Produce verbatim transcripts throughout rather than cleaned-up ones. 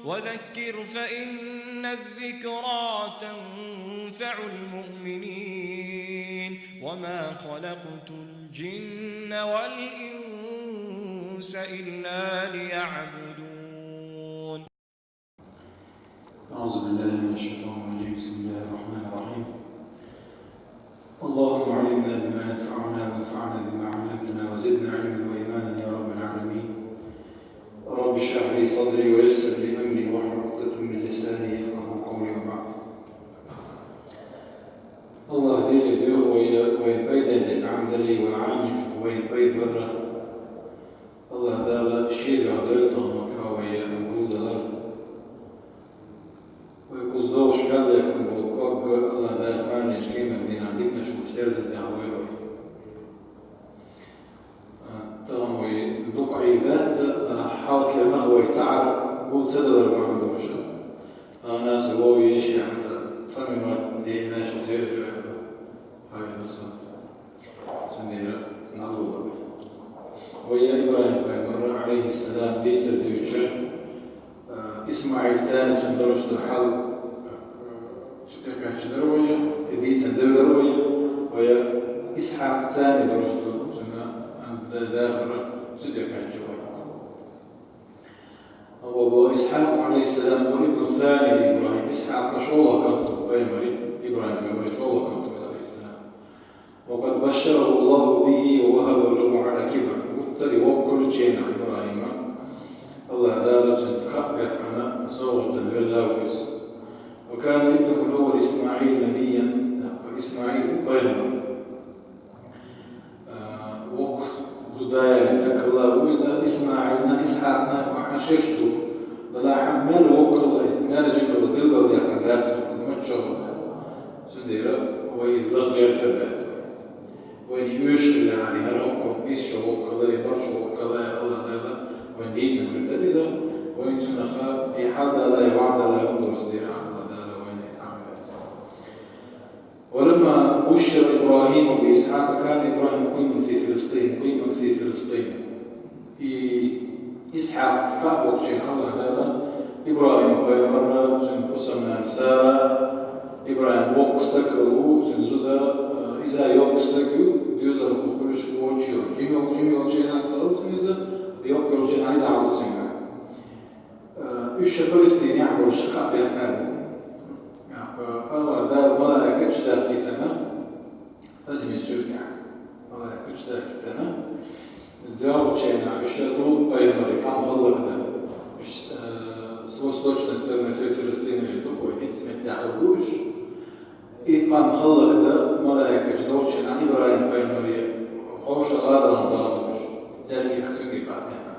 وذكر فإن الذكرى تنفع المؤمنين. وما خلقت الجن والإنس إلا ليعبدون. أعوذ بالله من الشيطان الرجيم. بسم الله الرحمن الرحيم. اللهم علمنا بما ينفعنا وانفعنا بما علمتنا وزدنا علما وإيمانا يا رب العالمين. رب اشرح لي صدري ويسر لي أمري واحلل عقدة من لساني يفقهوا قولي وبعد. Аллах дийцад вайна, вайна пайденна дика Ӏамал де, вай Ӏамийча вайна пайда барра. Аллах Дала шега дойла тхо вай гулдалар. Вай кхуза догӀуш кхаьллакхун бола ког Аллах Дала кхоана кхиаман дийнахьа диканаш луш дерза тӀехь вай вай. А, тахана вай дукха Ӏийр дац, а, хьалхара нах вай цхьаьна гул ца далар бахьан долуш. Тахана аса вове йиш яхьанца, тӀамин ват дийна шу зерира. Хьавена сан. Цундела налула. Вай ИбрахӀим пайхамар, алейхиссалам, дийцар дуьйцу, а, ИсмаӀил царна цунна долуш долу хьал, а, цу тӀе кхаьчна дара вай, и дийцар девлар вай, вай Исхьакъ царна долуш долу, цунна ан-, да-, дахар цу тӀе кхаьчна вай. Ва Исхьакъ, алейхиссалам, ва ибну сани ли ИбрахӀим, Исхьакъ шолгӀа кӀант ву пайхамаран, ИбрахӀим пайхамаран шолгӀа кӀант ву, алейхиссалам. وقد بشره الله به ووهبه له على الكبر. Гуттар а воккхачу хенахь ИбрахӀима Аллах Дала цуьнца кхаъ баьккхина, совгӀатана велла ву иза. وكان ابنه الأول إسماعيل نبيا, ИсмаӀил ву пайхамар. А, воккха зуда ялийна таккхалла ву иза, ИсмаӀилна, Исхьакъна, ва хьан шерш ду. Далахь мел воккхалла иза, мел жималла билгал дехкан дац, маччо. Цундела вай иза лаха гӀертар дац. Вайна оьшуш хилла хӀара хӀокхо, иза шо воккхалла, бархӀ шо воккхалла, Аллах Дала вайна дийцина хир дара иза, вайна цунах и хьал дала, и ваӀда дала, хӀума дерза дера Аллах Дала вайна и хьал дац. ولما بشر إبراهيم بإسحاق كان إبراهيم مقيما في فلسطين، مقيما في فلسطين. И Исхьакъ цкъа а воккхачу хенахь Аллах Дала ИбрахӀим пайхамар, цуьнан хӀусамнана Сара, ИбрахӀим воккха стаг а ву, цуьнан зуда, а, иза йоккха стаг ю, доьзалхо хуьлуш вочу йолу, жима йолу, жима йолчу хенахь ца хуьлу цуьнан иза, йоккха йолчу хенахь иза хуьлу цуьнга. Э, уьш ша Палестинехь болуш кхаъ бехна бу. Э, Аллах Дала малаикаш даккхийтина адамийн суьртехь. Малаикаш даккхийтина. Доьлхучу хенахь уьш ша ду пайхамарийн къам хӀаллакдан. Уьш, э, с восточной стороны Фи-, Филистина ю, ду кху, хӀинца меттехь хӀаллакдан уьш. И къам хӀаллакдан малаикаш долчу хенахь ИбрахӀим пайхамаре хьошалгӀа а далла уьш. Цаьрга кхуьнга кхаъ бехна.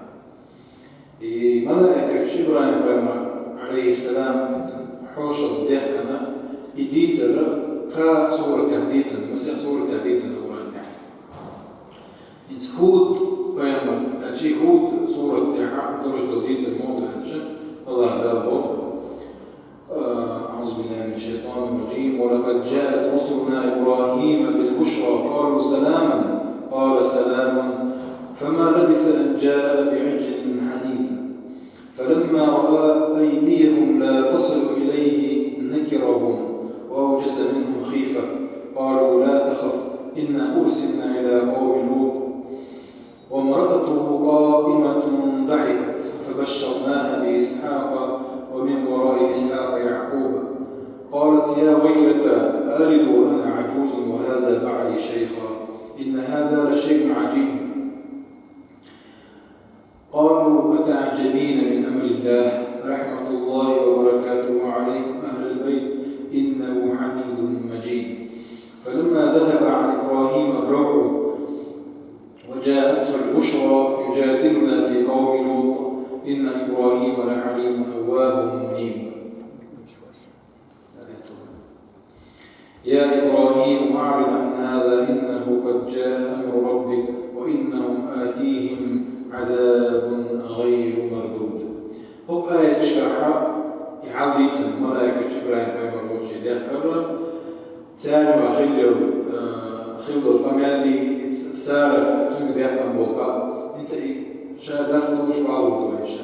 И малаикаш ИбрахӀим пайхамар, алейхиссалам, хьошалла дехкана, и дийцар кхаа суратехь дийцина, масех суратехь дийцина Къуръан тӀехь. ХӀинца ХӀуд пайхамар, а, чи ХӀуд сурат тӀехь долуш долу дийцар муха ду аьлча, Аллах Дала боху, أعوذ بالله من الشيطان الرجيم. ولقد جاءت رسلنا إبراهيم بالبشرى قالوا سلاما قال سلام فما لبث أن جاء بعجل حنيذ. فلما رأى أيديهم لا تصل إليه نكرهم وأوجس منهم خيفة. قالوا لا تخف إنا أرسلنا إلى قوم لوط. وامرأته قائمة ضحكت فبشرناها بإسحاق ومن وراء إسحاق يعقوب. قالت يا ويلتى أألد وأنا عجوز وهذا بعلي شيخا إن هذا لشيء عجيب. قالوا أتعجبين من أمر الله رحمة الله وبركاته عليكم أهل البيت إنه حميد مجيد. فلما ذهب عن إبراهيم الروع وجاءته البشرى يجادلنا في قوم لوط إن إبراهيم لحليم أواه منيب. يا إبراهيم أعرض عن هذا إنه قد جاء أمر ربك وإنهم آتيهم عذاب غير مردود. ХӀокху аяташкахь и хьал дийцина, малаикаш ИбрахӀим пайхамар волчу дехкарра, цаьрга хилла йолу, э, хилла йолу къамеллий, Сара цуьнга дехкан болу къа, хӀинца и ша дас лууш валур ду вайн ша.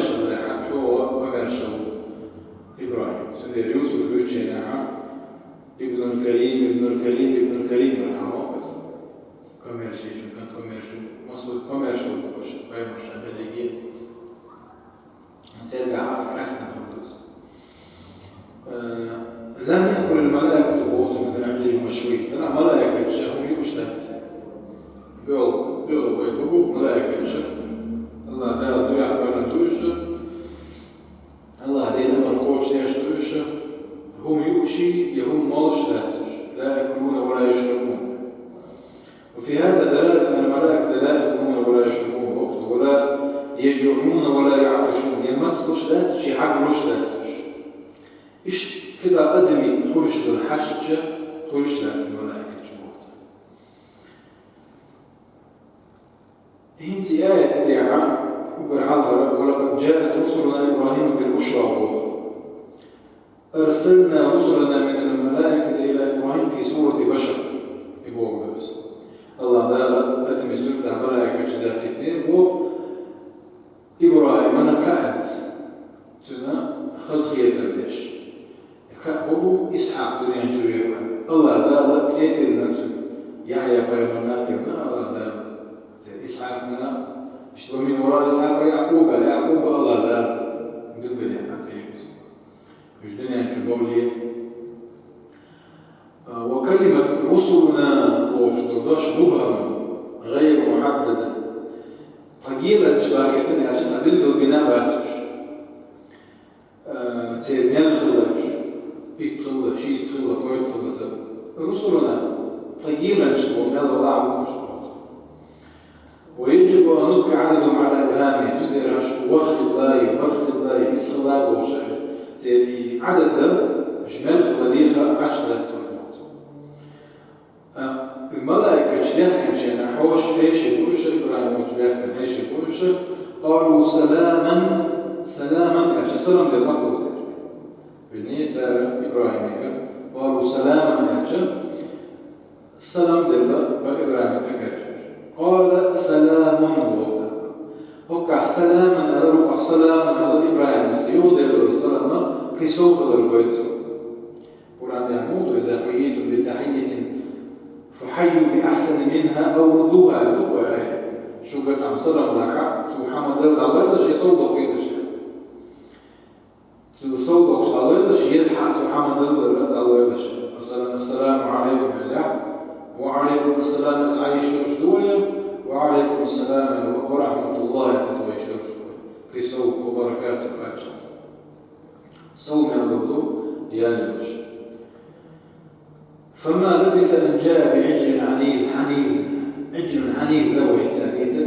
коммерчилла яхьа, чӀоагӀа коммерчилла ИбрахӀим. Цундела Юсуф вуьйчу хенахьа Ибнул Карим, Ибнул Карим, Ибнул Карим яхьа воккхас. Коммерчилла, коммерчилла, массо коммерчилла бохуш, пайхамарша хиллиге. Церга хьа къаьстина хӀума ду иза. Э, «لم يأكل الملائكة», боху цо, «من أجل المشوي». Дара малайкаша хӀума юуш дац. Боьлху, боьлху вай ду бу малайкаша. АллахӀ Дала дуьхьал вайна ду уьш. АллахӀ Делан амар кхочушдеш ду уьш. ХӀума юуш я хӀума молуш дац уьш. «لا يأكلون ولا يشربون». وفي هذا دلالة أن الملائكة لا يأكلون ولا يشربون وقت ولا يجوعون ولا يعطشون. Я мацлуш дац, я хьагулуш дац уьш. Иштта кхидӀа адамийн хуьлуш долу хьашташ хуьлуш дац малайкаша боху цо. ХӀинца и аят тӀехьа уггар хьалхара: «ولقد جاءت رسلنا إبراهيم بالبشرى», боху. «أرسلنا رسلنا من الملائكة إلى إبراهيم في صورة بشر», и боху Дала. АллахӀ Дала адамийн суртахь малайкаш дахкийтинера боху ИбрахӀимана кхаанца, цуьнан хазахетар деш. Кхаъ хӀун бу? Иза Аллахӏ Дала цӏе тиллина цунна, Яхья пайхамарна тиллина Аллахӏ Дала, цӏе Исхьакъна, иштта «ва мин вараи Исхьакъа Яӏкъуб», Яӏкъуб Аллахӏ Дала билгалъяьккха цӏе я из. Уж дуьнен чу бовле. Ва калимат «русулуна» бохуш дола дош мубхьам, гӏайру мухьаддад. Тхо геланча бахетан аьлча, цхьа билгал бина бац уж. Э, церан мел хилараш, итт хилла, шийтта хилла, кхойтта хилла ца. «Русулуна», тхо геланча боху мел вала а ву уж. «Ва яджибу ан нукфи ададахум ала ибхьами», цундела аша ваха хилла, бархӀ хилла, исс хилла бохуш, церан и адад, уж мел хилла леха гӏаш дац вайна. А, и малайкаш дехкинчарна хьош хьеший бу уьш, ИбрахӀим волчу бехкина хьеший бу уьш, «къалу саламан», «саламан» аьлча, салам делла ма ца вуьйцура. Везний цара ИбрахӀимга, «къалу саламан» аьлча, салам делла ва ибрахӀима тӀекхаьчча. «Къала саламун» боху. ХӀоккхахь «саламан» аьлла, рукъахь «саламун» аьлла ИбрахӀимас, юхаделла салам кхин сов хилар гойту цо. Къуръан тӀехь муха ду: «Иза хьуййитум би тахьиййатин фахьаййу би ахьсана минхьа ав руддуха», аьлла ду вай аят. Шуьга цхьамма салам лахь, цо хьа ма-далла дӀалойлаш, я сов доккхуьйташ. Цо сов доккхуш дӀалойлаш, я хьа цо хьа ма-даллара дӀалойлаш. Масалан, «Ассаламу Ӏалайкум» аьлла, «Ва Ӏалайкум ассалам» аьлла йиш йолуш ду вай, «Ва Ӏалайкум ассалам» аьлла, «Ва рахьматуллахӀи» аьлла йиш йолуш ду вай. Кхин сов, «Ва баракатухӀу» кхаччалц. Сов мел ду, ял йолуш. «Фама лабиса ан джаа би Ӏиджлин хьаниз», хьаниз, Ӏиджлун хьаниз ла вай царна дийца,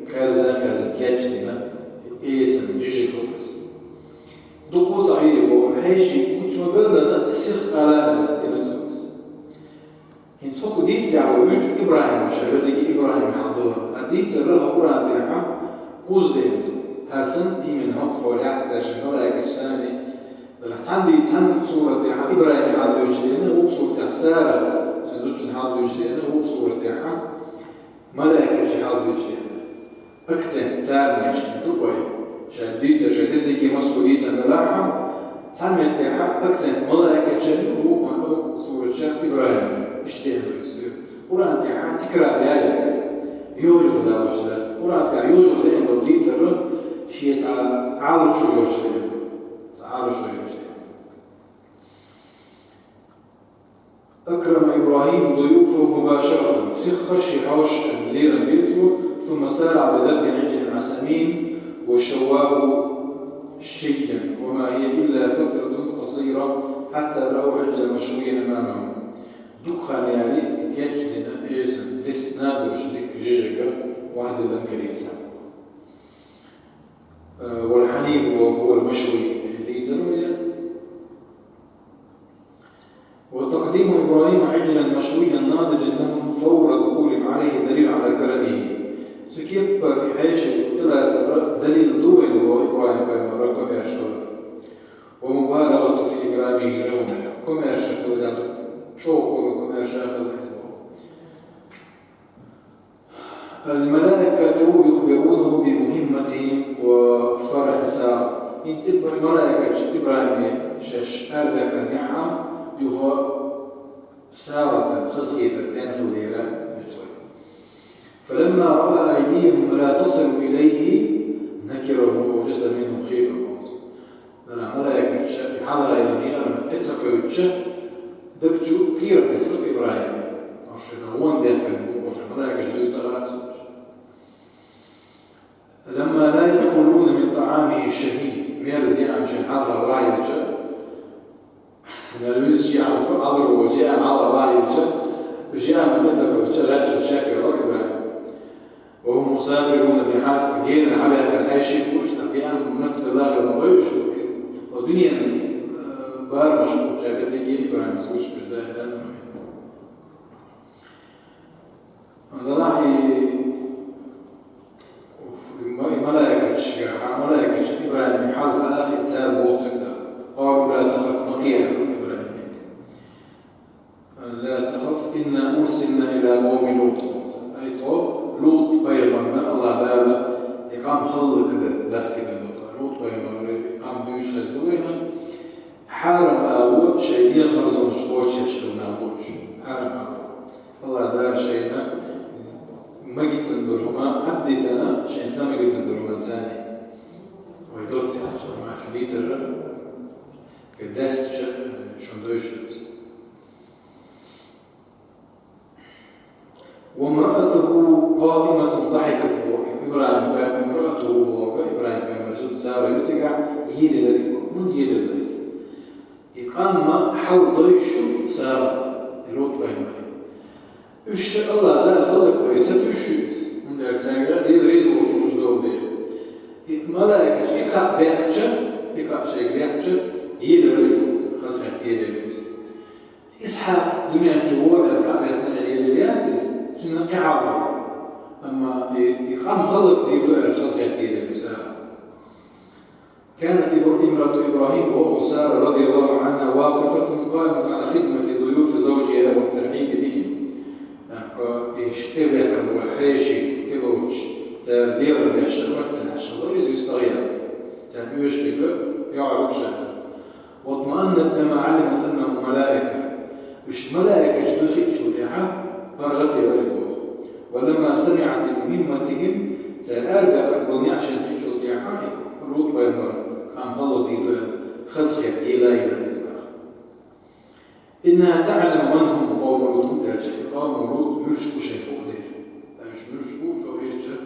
кхаьрза-кхаьрза кечдина, эсан жижиг хӀокхуьнца. Дукха цхьа Ӏийре боху, хьеший гучу ма-беллара, сих къала а дина цуьнца. ХӀинца хӀокху дийца яхьа вуьйцу ИбрахӀима ша, верриге ИбрахӀима хьал ду. Ткъа дийцар хӀокху Къуръан тӀехь кхузза деана ду. ХӀара санна именно хӀокху хьолехь цаьршинна малайкаш санна, цхьана ди-, цхьана сурат тӀехь ИбрахӀима хьал дуьйцуш деана, вукху сурат тӀехь Сара, цуьнан зудчун хьал дуьйцуш деана, вукху сурат тӀехь малайкашан хьал дуьйцуш деана. Акцент царна еш ду вай. Ша дийцар, ша дерриге массо а дийцар делахь а, цхьана меттехь акцент малайкашан ю, вукху суратехь ИбрахӀим. Иштта деана ду иза. Къуръан тӀехь тикрар яц. Юха-юха далош дац. Къуръан тӀехь юха-юха деана долу дийцар шен цхьа Ӏалашо йолуш деана. Цхьа Ӏалашо йолуш деана. «Акрама ИбрахӀиму дуюфаху мубашаратан». Сихха шен хьошашна лерам бира цо, «сумма сараӀа би забхьи Ӏиджлин Ӏа самин ва савваху шиййан, ва ма хӀия илла фатратун къасира, хьатта раау Ӏиджлан машвиййан амамахум». Дукха хан яьлла кечдина, эсан листина долуш дика жижиг охьадиллина карийца. Э, вал хьаниз ва хӀувал машвий дийцар вай. «وتقديم إبراهيم عجلا مشويا ناضجا لهم فور دخولهم عليه دليل على كرمه». Цу кеппара и хьеший тӀелацар далил ду вайна боху ИбрахӀим пайхамара комаьрша хилар. «ومبالغة في إكرامه لهم». Комаьрша хилар, чӀогӀа комаьрша хилар иза боху. «الملائكة يخبرونه بمهمتهم وفرح سارة». ХӀинца ИбрахӀим, малайкаш ИбрахӀиме шаьш арадаккхарехь а, юха Сарата хазахетар тӀехь хилла дийцира. «فلما رأى أيديهم لا تصل إليه نكرهم وأوجس منهم خيفة». Нана, малайкаша и хьалха йолу некъарна тӀе ца кхуьучча, даг чу кхерам бисира ИбрахӀима. Аша шуьга вон дехкина бу, аша малайкаша дуьйцу ца лаца. «لما لا يأكلون من طعامه شيئا». Мерза яам шен хьалха ваийтича, нана визачу хьалха алар волчу яам хьалха ваийтича, уьш яам тӀе ца кхуьучча, лаьттачу шек йолу ИбрахӀим. «وهم مسافرون بحق», генара хьабаьхкина хьеший бу уьш, тӀаккха яам маца делла хир ма бу уьш. Ва дуьненан, э, барамаш бу уьш, дерриге ИбрахӀимас гуш уьш даим дан. Делахь и ма-, и малайкаш, хьан малайкаш ИбрахӀима хьалха ахи цара боху цуьнга: «قالوا لا تخف», ма кхера ИбрахӀим. «لا تخف، إنا أرسلنا إلى قوم لوط». Ай, тхо ЛутӀ пайхамарна АллахӀ Дала и къам хӀаллакдан дахкийтина ду. ЛутӀ пайхамар и къам дуьйцуш хезна ду вайна. Хьарам агӀор шайн дегӀан марзонаш кхочуш хилла нах бу уьш. шайна магитан дурма, абдитана шайна ца магитан дурма цани. Вай доци хача, ма шу дицара, кадасча, шун дойшус. وامرأته قائمة ضحكت. Ибрахим пайхамар, имраатуху боху, Ибрахим пайхамар зуда Сара ю цигахь, елира, мун елира иза. И къам ма хьал дойшу Сара, Лут пайхамар. Уьш ша Аллах Дала халкъ бара, са туьйш шу иза. ХӀунда аьлча цаьрга Дела реза волчу уьш долу дела. И малайкаш и кхаъ бехча, и кхаъ шайга бехча, елира ю, хазахетта елира иза. Исхьакъ дуьнен чу вора аьлла кхаъ бехна аьлла елира яц иза, цуьнан кхин хьал бара. Амма и, и къам халкъ дийр ду аьлла хазахетта елира ю Сара. كانت امرأة إبراهيم وهو سارة رضي الله عنها واقفة قائمة على خدمة ضيوف زوجها والترحيب بهم. ТӀаккха и ши тӀевехкар вара хьеший, тӀелоцуш, цара лерам беш шайн хӀоьттина хьаша ло иза вистагӀъян. Царна оьшург йоӀаргуш аьлла. واطمأنت لما علمت أنهم ملائكة. Уьш малайкаш ду хиъчул тӀаьхьа паргӀат елира боху. ولما سمعت بمهمتهم, цара арабаьккхина болу неӀ шайна хиъчул тӀаьхьа, Лут пайхамар, кхам хӀаллакдийр ду аьлла, хазахетта елира иза. إنها تعلم من هم قوم لوط, хӀунда аьлча и къавму Лут муьлш бу шайна хууш дара. Уьш муьлш бу, чӀогӀа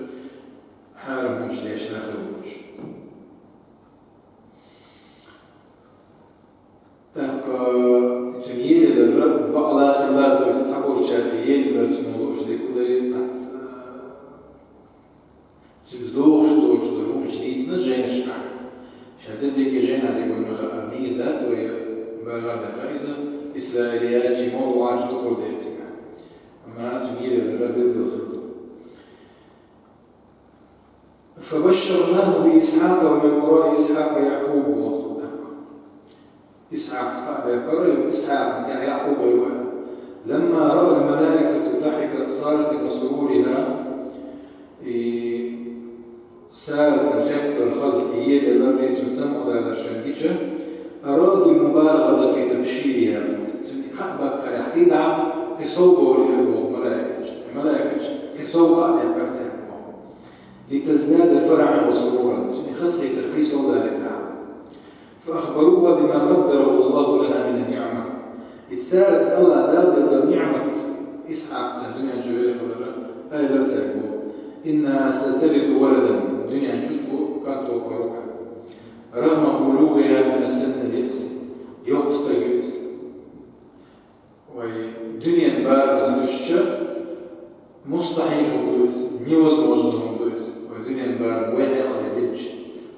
хьарам хӀуманаш деш нах хилла болуш. ТӀаккха цуьнан елаялар бакъ хилла, то есть цхьаболчаьрга елаялар цуьнан лууш дерг хӀун ду, цуьнца догӀуш долчу хӀуманаш дийцина жайнашкахь. Ша дерриге жайнахь дерг вайна хаьа, нийса дац вай, багахь баьхна иза, исраилиячий, мовлачу дукхур дерг цигахь. Амма цуьнан елаялар билггал хилла. فبشرناه بإسحاق ومن وراء إسحاق يعقوب, боху тӀаккха. Исхьакъца кхаъ баьккхира, Исхьакъна тӀехь Якъуб вара. لما رأى الملائكة ضحكة سارة وسرورها, и Саратан хеттар хаза, и елаялар, цуьнан самукъадалар шайна гича, أرادوا المبالغة في تبشيرها. Цуьнан и кхаъ баккхарехь кхидӀа, кхин сов бовлийра боху малайкаша. Малайкаша кхин сов кхаъ баьккхира цаьрга боху. لتزداد فرحا وسرورا, цуьнан хазахетар кхин сов далийтархьама. فأخبروها بما قدره الله لها من النعمة. И Сарат Аллах Дала делла ниъмат, Исхьакъ цуьнан дуьнен чу вер хилар, элира цаьрга боху: إنها ستلد ولدا, дуьнен чу цо кӀант воккхур ву. رغم بلوغها من سن اليأس, йоккха стаг ю иза. Вай дуьненан барамца дуьстича, мустахьил хӀума ду иза, невозможно хӀума ду иза. Вай дуьненан барам вай хьекъале диллича,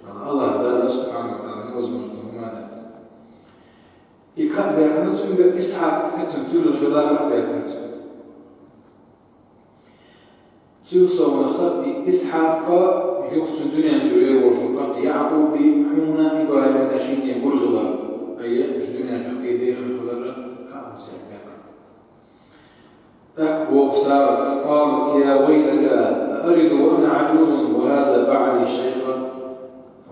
амма Аллах Дала субхьанаху ва таӀала невозможно хӀума дац. И кхаъ баьккхина цуьнга, Исхьакъ цӀе цуьнан туьллур хилла кхаъ баьккхина цуьнга. Цуьнан совнаха и Исхьакъ юха цуьнан дуьнен чу вер волуш ву кӀант Якъуб, хьуна Ибрахьима шина гур хилар, айя, уьш дуьнен чу кхин бехар хилар кхаъ хӀума цаьрга баьккхина. ТӀаккха боху Сараца: قالت يا ويلتى أألد وأنا عجوز وهذا بعلي شيخا.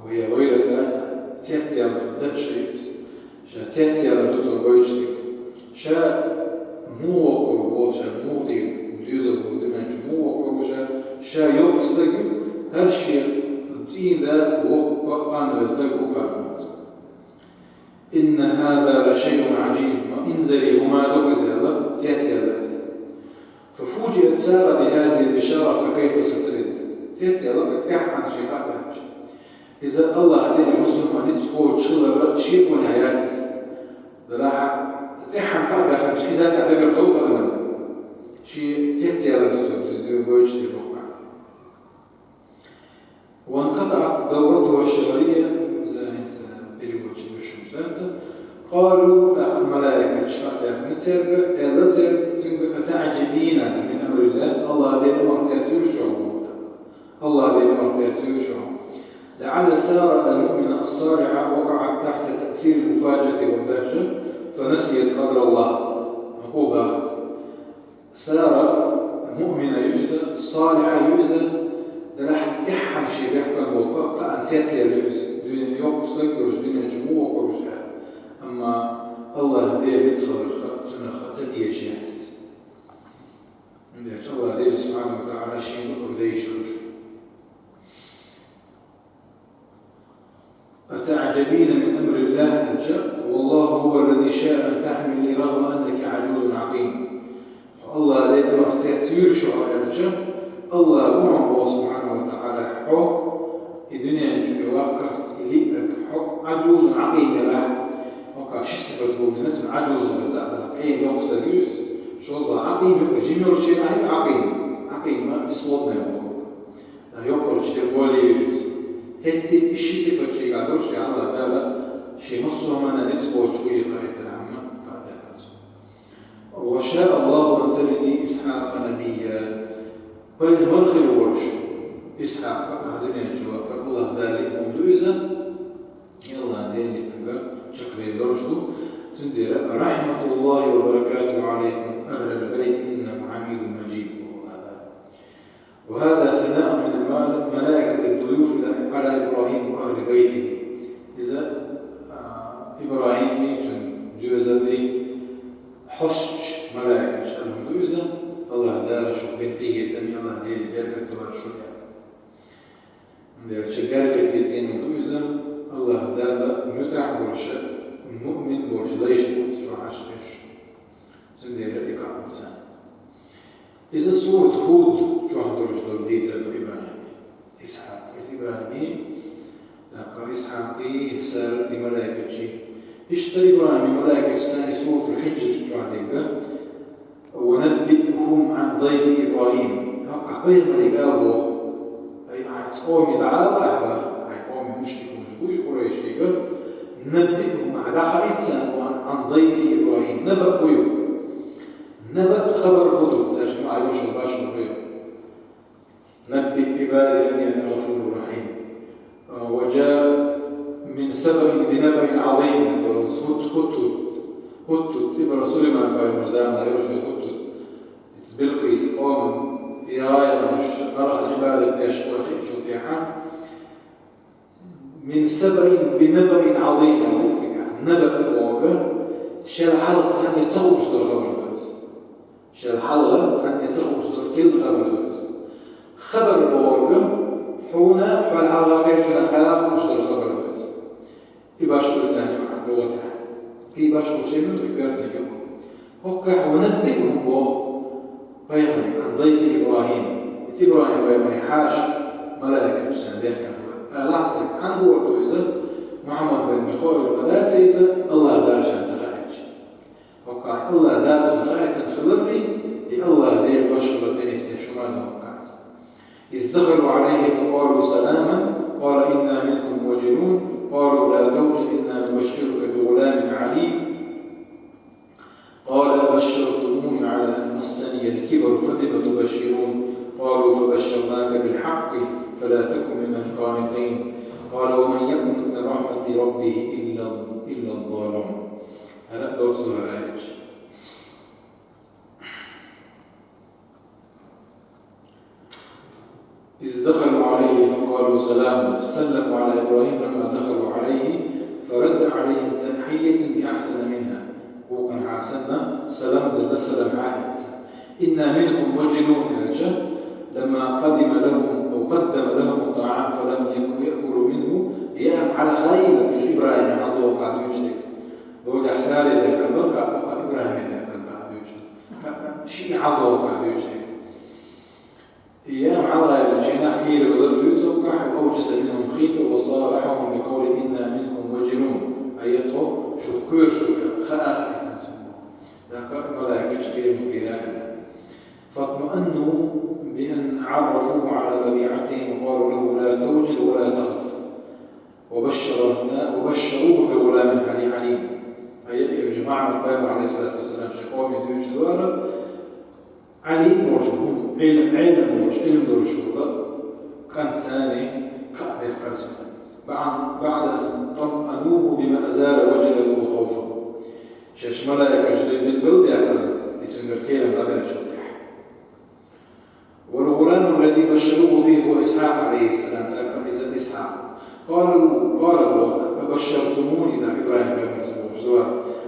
Ва я вайлата, цецъяла ду ша иза. Ша цецъяла ду цо гойтуш дерг. Ша муха воккхур ву, ша муха дийр, дуьзал ву дуьнен чу муха воккхур ву ша, ша йоккха стаг ю, хӀара шен цӀийнан да воккха къанвелла стаг ву хӀара. إن هذا لشيء عجيب, ма инзаре хӀума ду иза аьлла, цецъяла иза. ففوجئت سارة بهذه البشارة فكيف ستلد. Цецъяла иза, цӀеххьана шен кхаъ баьккхича. Иза Аллах Делан мусулман ницкъ кхочуш хилар шен къонахь яц иза. Делахь цӀеххьана кхаъ баьккхича, иза тӀе дагар довла адамна. Шен цецъяла иза, ду-, ду-, гойтуш дерг боху. وانقطعت دورتها الشهرية, за хӀинца переводчик вуьшуш дац. قالوا, тӀаккха малайкаша кхаъ баьккхина цаьрга, аьлла цаьрга цуьнга: أتعجبين من أمر الله, Аллах Делан амрах цецвуьйлуш ву хьо? Аллах Делан амрах цецвуьйлуш ву хьо? لعل سارة المؤمنة الصالحة وقعت تحت تأثير المفاجأة والدهشة فنسيت قدر الله. Хьо бахаза. Сара муъмина ю иза, салихьа ю иза, делахь цӀеххьана шен бехкам болу кхаъ, кхаъна цецъяла ю иза. Дуьне йоккха стаг йолуш, дуьнен чу муха воккхур ву ша. Амма Аллах Делан ницкъ хиларх цуьнах ца тешаш яц иза. سبحانه وتعالى شيء يقول ليش. أتعجبين من أمر الله؟ والله هو الذي شاء أن تحملي رغم أنك عجوز عقيم. Аллах Дала амр ца йийр шуьга аьлча, Аллах ву хьо, субхьанаху ва таӀала, хьо, и дуьнен чу и ваккхар, и лиъниг, хьо Ӏажуз Ӏакъим ялахь. Ока ши сифат бу, мина цун Ӏажуз ва цаӀ, къен йоккха стаг ю иза. ШозлагӀа Ӏакъим ю, жима йолча хана а Ӏакъим. Ӏакъим ма бесплодный бу. Йоккхарча тем более ю иза. ХӀаьта и ши сифат шийга долуш, Аллах Дала шен массо а хӀуманна ницкъ боцуш ву и къахетар хьамма, къахетар. وشاء الله أن تلدي إسحاق نبيا. Пайхамар хир волуш Исхьакъ а дуьнен чу ваккхар Аллах Дала лиъна ду иза. И Аллах Делан лиъниг чекхдер долуш ду. Цундела: «رحمة الله وبركاته عليكم أهل البيت إنه حميد مجيد». وهذا ثناء من الملائكة الضيوف على إبراهيم وأهل بيته. Иза, а, ИбрахӀиман, цуьнан доьзалан хьостачу малайкаша аьлла хӀума ду иза, Аллах Дала шух бина къинхетам, Аллах Делан беркат дора шуна. Делча беркате цӀена ду иза, Аллах Дала муьтӀахь болуш, муъмин болуш лайш бу чохь Ӏаш деш. Цундела и кхаъ бу царна. Иза сурат Худ чохь долуш долу дийцар ду ИбрахӀиман. Исхьакъ, ИбрахӀиман, тӀаккха Исхьакъий, Саррий, малайкаший. Иштта ИбрахӀимий, малайкаший санна суратул Хьиджр чохь дерг. «ونبئهم عن ضيف إبراهيم». ХӀокху пайхамаре ала боху: «Ай, хьайн цӀа къоме дӀаала ахь, баха, хьайн къоме, мушрикаш бу и къурайшига, نبئهم, ахь дӀахаийта царна, عن ضيف إبراهيم». Наба хӀун ю? Наба хабар хӀун ду, цаьршимма Ӏайшо башхо хир. «نبئ عبادي أني أنا الغفور الرحيم». وجاء من سبأ بنبأ عظيم. ХӀут-, хӀуттут, хӀуттут, ИбрахӀим, Сулайман пайхамар заманахь йолуш хӀуттут. Билкъис къоман, яйа, бархӀ Ӏибадат деш вай хиъчул тӀаьхьа. «من سبأ بنبأ عظيم», аьлла цигахь. Наба бохург, шел хьалха цхьанне ца хууш долу хабар ду иза. Шел хьалха цхьанне ца хууш долу кхин хабар ду иза. Хабар бохург, хьуна, хьол хьалха кхечунна хаа хууш долу хабар ду иза. И башхо царна юкъахь боху тӀехь. И башхо шена ду и коьртаниг юкъа. ХӀоккхахь «ونبئهم» боху пайхамар, «عن ضيف إبراهيم». Иза ИбрахӀим пайхамаре хьаша малайкаш санна дехкина хабар. Ала цаьрга, хьан хабар ду иза, Мухьаммад бен Михаил ма дац иза, Аллах Дала шена ца хаийтича. ХӀоккхахь Аллах Дала цунна хаийтина хиларний, и Аллах Делан башхалла тӀенисде шу ма ду хӀоккхахь иза. «إذ دخلوا عليه فقالوا سلاما قال إنا منكم وجلون قالوا لا توجل إنا نبشرك بغلام عليم قال أبشرتموني على أن مسني الكبر فبم تبشرون قالوا فبشرناك بالحق فلا تكن من القانطين قال ومن يقنط من رحمة ربه إلا، إلا الضالون». Хьала доцу хӀара аьлча. «إذ دخلوا عليه فقالوا سلاما، سلموا على إبراهيم لما دخلوا عليه، فرد عليهم تحية بأحسن منها». Вукхун хьасанна салам делла, салам хьаийца. «إنا منكم وجلون», аьлча, «لما قدم لهم أو قدم لهم الطعام فلم يك-، يأكلوا منه». Яа хьалха хьаийна, иза ИбрахӀиме хьалха дохка дуьйцу дерг. Догахь Саре дехкар бара, кхаъ, ИбрахӀиме дехкар кхаъ дуьйцу. Шиъ хьалха дохка дуьйцу дерг. Яа хьалха хьаийна, шайнах кийра велар дуьйцу, «أوجس منهم خيفة وصالحهم بقوله إنا منكم وجلون». Ай, тхо шух кхоьруш ду аьлла, хаа хаийтина цунна. ТӀаккха малайкаш кхерам кхийра аьлла. «فاطمأنوا بأن عرفوه على طبيعتهم وقالوا له لا توجل ولا تخف. وبشرنا، وبشروه بغلام حلي-، عليم». Ай, и уже Мухьаммад пайхамар, Ӏалайхиссалату вассалам, шен къоме дуьйцуш ду аьлла, Ӏалим волуш, хӀума Ӏилм, Ӏилм волуш, Ӏилм долуш волу кӀант царна кхаъ дехкар цунна. «بعد، بعد أن طمأنوه بما أزال وجله وخوفه». Шаьш малайкаш билгал а даьккхина, и цуьнгара кхерам дӀабеллачул тӀаьхьа. «والغلام الذي بشروه به هو إسحاق عليه السلام», тӀаккха иза Исхьакъ. «قالوا، قال», боху, «أبشرتموني», да, ИбрахӀим пайхамарца бохуш ду,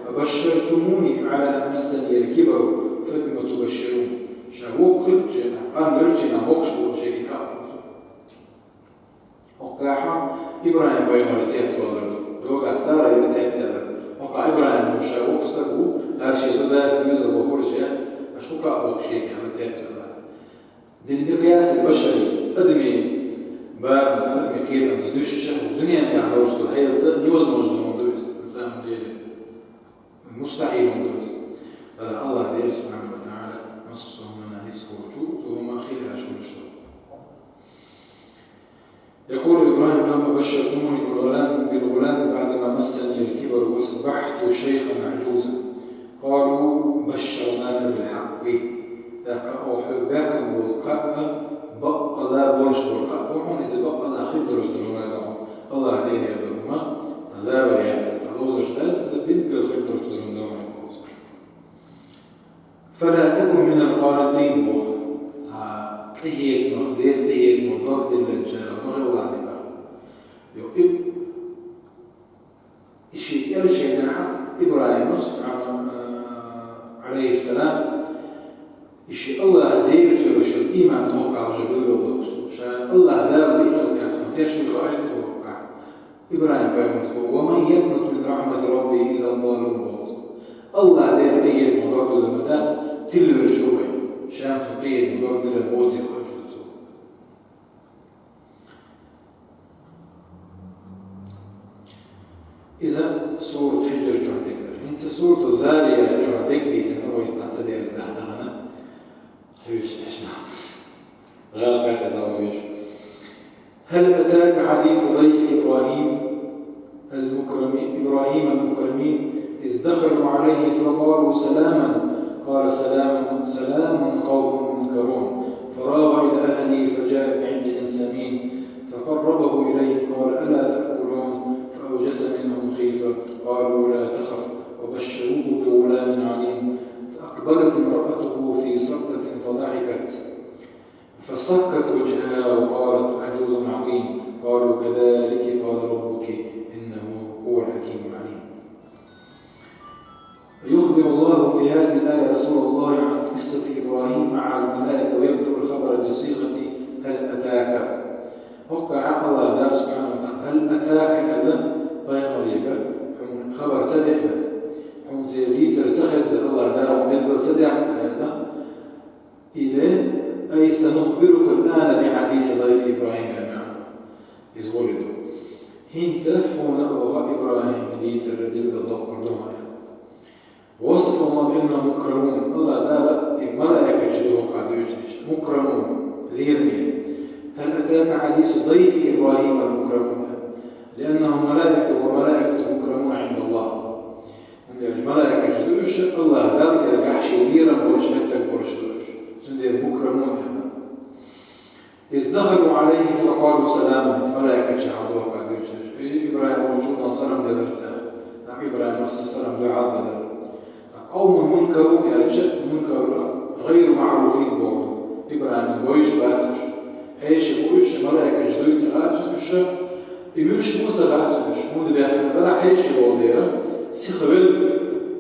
«أبشرتموني على أن مسني الكبر فبم تبشرون». Ша воккха хилча, къам ИбрахӀим пайхамар цецвалар ду. Дагахь Сара цецвалар. Оха ИбрахӀим ва ша вокху стаг ву, аш ши зуда дуза вохурш яц, аш хӀука а вокху шега цецвалар. Дин бикъяси башари, адамийн барамца, адамийн кхетамца дуьсуш ша, дуьнен тӀехь долуш долу хьелаца невозможно ма ду иза, на самом деле. Мустахьил ма ду иза. ХӀара Аллах Дела субхьанаху ва таӀала массо а хӀуманна ницкъ кхочу, цо хӀума хила аьлла хуьлуш ду. يقول إبراهيم: لما بشرتموني بالغلام، بالغلام بعدما مسني الكبر وأصبحت شيخا عجوزا، قالوا بشرناك بالحق. ТӀаккха оха хьоьга баьккхина болу кхаъ, бакъала болуш болу кхаъ бу хьуна, иза бакъала хир долуш долу хӀума ду хьуна. Аллах Делера ду хӀума, цхьа завар яц иза, цхьа ловзарш дац иза, билггал хир долуш долу хӀума ду хьуна боху цо. فلا تكن من القانطين боху. Цхьа къинхетамах, Делан къинхетамах дог диллинчарах ма хилалахь, боху. Йо, и, и шен кӀел шайнахь ИбрахӀима, субхьана-, а, Ӏалайхиссалам, и шен Аллах Делаца йолуш йолу ийман тохкахь уже билгал доккхуш. Ша Аллах Дала лиъчул тӀаьхьа цунна тешна хаийта цо хӀокхахь. ИбрахӀим пайхамарс боху: «ومن يقنط من رحمة ربه إلا الضالون», боху. Аллах Делан къинхетамах дог диллар ма дац, тилла верг ву вай. Ша цуьнан къинхетамах дог диллар воцийла хьожура цо. Иза сурат Хьиджр чохь дерг дара. ХӀинца сурат Зарият чохь дерг дийцина вай, цхьа ца дерза дахана. Хьуьйсу эшна. ГӀалакхаьчча зама веш. هل أتاك حديث ضيف إبراهيم المكرمين، إبراهيم المكرمين، إذ دخلوا عليه فقالوا سلاما، قال سلام، سلام قوم منكرون، فراغ إلى أهله فجاء بعجل سمين، فقربه إليهم، قال ألا تأكلون، فأوجس منهم خيفة، قالوا لا تخف، وبشروه بغلام عليم، فأقبلت امرأته في صرة فضحكت، فصكت وجهها وقالت عجوز عقيم. قالوا كذلك قال ربك إنه هو الحكيم العليم. يخبر الله في هذه الآية رسول الله عن قصة إبراهيم مع الملائكة، ويبدأ الخبر بصيغة هل أتاك. ХӀокхахь Аллах Дала субхьана ва таӀала, «Хьал атака» аьлла, пайхамаре, хьуна хабар ца деана, хьуна церан дийцар ца хезна, Аллах Дала хьуна билгал ца даьхна аьлла, или «Ай санухбирука аль-ана бихьадиси дайфи ИбрахӀим», аьлла. Иза гӀоли ду. ХӀинца хьуна оха ИбрахӀима дийцар билгал доккхур ду хьуна. وصفهم بأنهم مكرمون. Аллах Дала и малаикаш ду хӀокхахь дуьйцуш. Мукрамун, лераме. هل أتاك حديث ضيف إبراهيم المكرمون. لأنهم ملائكة وملائكة مكرمون عند الله. ХӀунда аьлча малаикаш ду уьш, Аллах Далла гергахь шен лерам болуш меттиг болуш ду уьш. Цундела мукрамун аьлла. إذ دخلوا عليه فقالوا سلاما. Малаикаш хьалдохка дуьйцуш. И ИбрахӀим волчу тӀе салам делира цара. ТӀаккха ИбрахӀима салам дуьхьал делира. قوم منكرون аьлча, мункар, гӀайру маӀруфин боху. ИбрахӀима вевзаш бац уьш. Хьеший бу уьш, малаикаш дуй ца хаьа уьш. И вуьш бу ца хаьа уьш. ХӀунда баьхкина дара хьеший волу дела, сиха велла,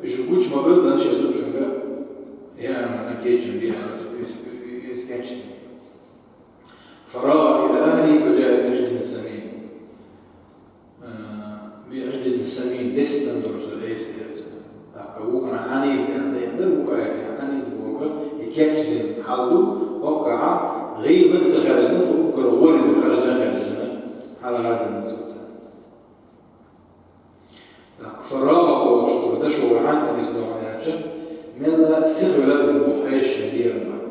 уьш гучу ма белла, шен зудчуьнга яа ма кечам бехьа, иза, иза кечдина. فراغ إلى أهله فجاء بعجل سمين. Э, بعجل سمين, дестан долуш долу эс дерза. ТӀаккха вукхана хьанийф аьлла, дайна дара вукху аятехь, хьанийф боху, и кечдина хьал ду, хӀокхахь гӀийланиг ца хаьржина, цо уггар гӀоле хаьржина, хаьржина, хьалагӀаьрдина цо цара. ТӀаккха фарагӀа бохуш долу дашо вай хьанна тӀе нисдо аьлча, мелла сиха велира иза боху, хьеший лерам бара.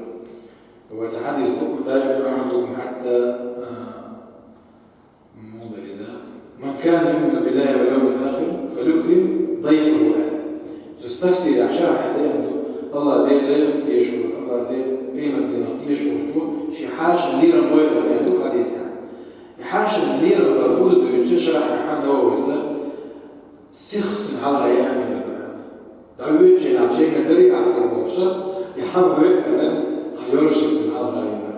Вай цхьа хьадис ду, لا يؤمن أحدكم حتى, а, муха дара иза, من كان يؤمن بالله واليوم الآخر فليكرم ضيفه аьлла. Цу тафсирехь, шархьехь деана ду, Аллах Делах тешаш волу, Аллах Делан къематдийнах тешаш волчо шен хьешан лерам бойла аьлла ду хьадисехь. И хьешан лерам бар хӀун ду дуьйцучу шархьехь Нававис, сиха цуьнан хьалха яа мегар ду аьлла. ДӀавоьдучу хенахь шайна дарий ахь ца бохуш, и хьалха веа аьлла, хьан йолуш цуьнан хьалха яа.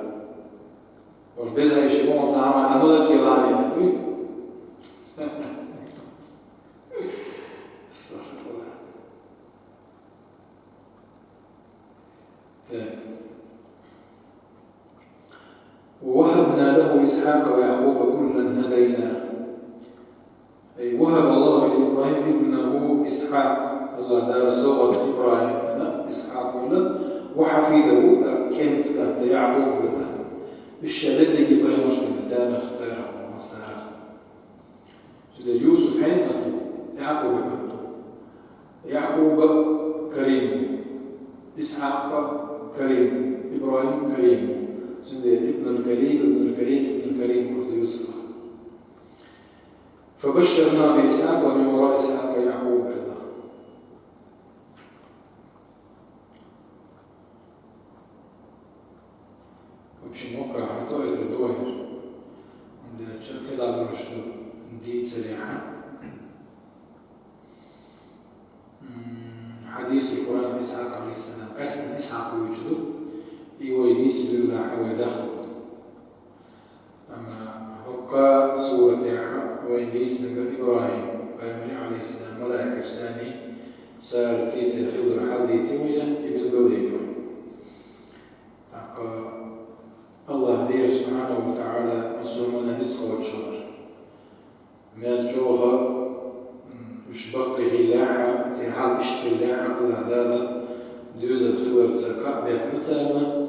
Уж беза хьеший боху цхьа хӀума дӀа ма лачкъийла аьлла дуй? Астагфируллах. Так. ووهبنا له إسحاق ويعقوب كلا هدينا. وهب الله لإبراهيم ابنه إسحاق. Аллаха Дала совгӀат ИбрахӀимана Исхьакъ вина, وحفيده, тӀаккха кӀентан да ЯӀкъубана. Уж шоай дедига пайхамарш хиннаб, царах, царах, массарах. Цудухьа Юсуф хьан кӀант ва? ЯӀкъуба кӀант ва. ЯӀкъуба Карим ва. Исхьакъ Карим ва. ИбрахӀим Карим ва. Цудухьа ابن الكريم، ابن الكريم، ابن الكريم ва Юсуф. فبشرناه بإسحاق ومن وراء إسحاق يعقوب. В общем, укхаза хӀанз а это доагӀа. Унда чакхе дӀадоагӀаш да дийцарехьа. М, хьадисул Къуръан Исхьакъ, عليه السلام, къаьстина Исхьакъ вуйчу ду, и вай дийца дуьллахьа вай даха. Амма хӀокху суратехь вайна дийцинарг ИбрахӀим, пайхамар, عليه السلام, малайкаш санна, Сара тийсар хилар хьалдийцина вайна, и билгалдина вайна. ТӀаккха Аллаха Дела, سبحانه وتعالى, массо а мел ницкъ кхочуш хилар. Мел чӀогӀа, м, уьш баккхий хиллехьа, церан хьал иштта хиллехьа, Аллаха Дала доьзал хиларца кхаъ беттина царна,